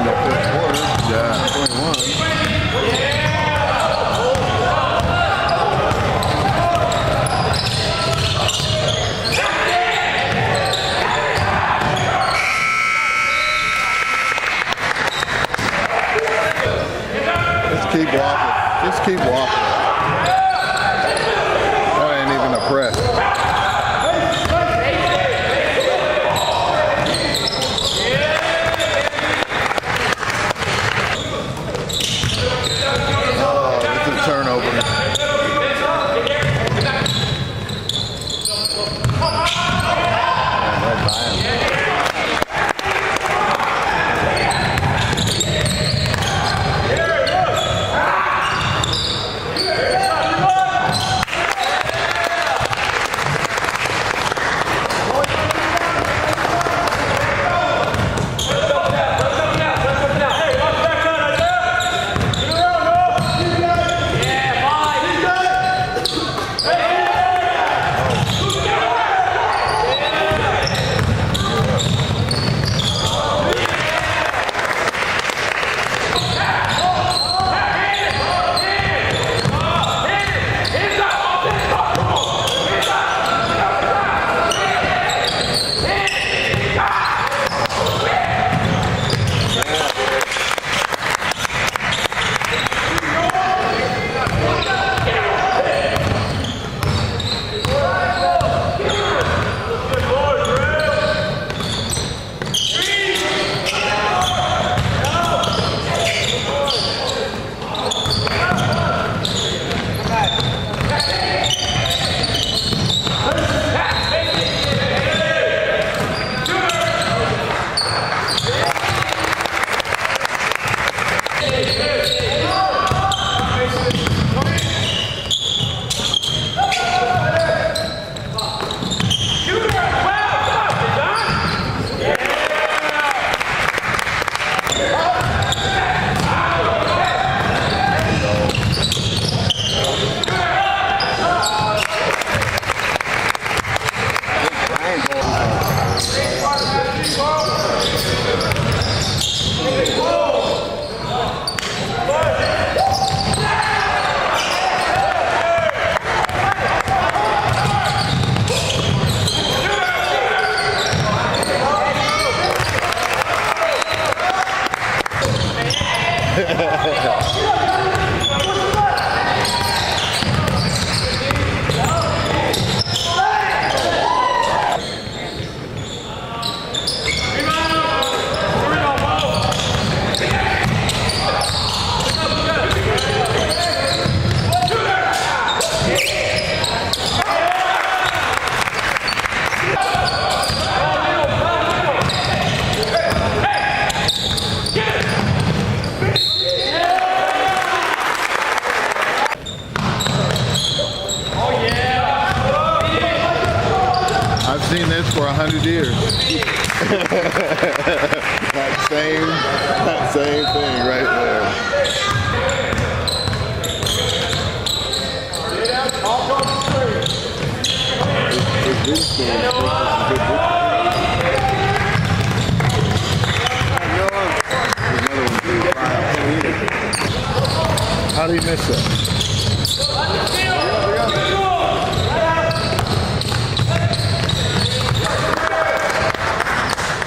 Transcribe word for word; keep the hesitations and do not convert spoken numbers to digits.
Yeah, twenty-one. Just keep walking. Just keep walking. That ain't even a press. Oh, it's a turnover. I've seen this for a hundred years. That same, that same thing right there. Is, is this the, this is a good one. There's another one too. How do you miss that?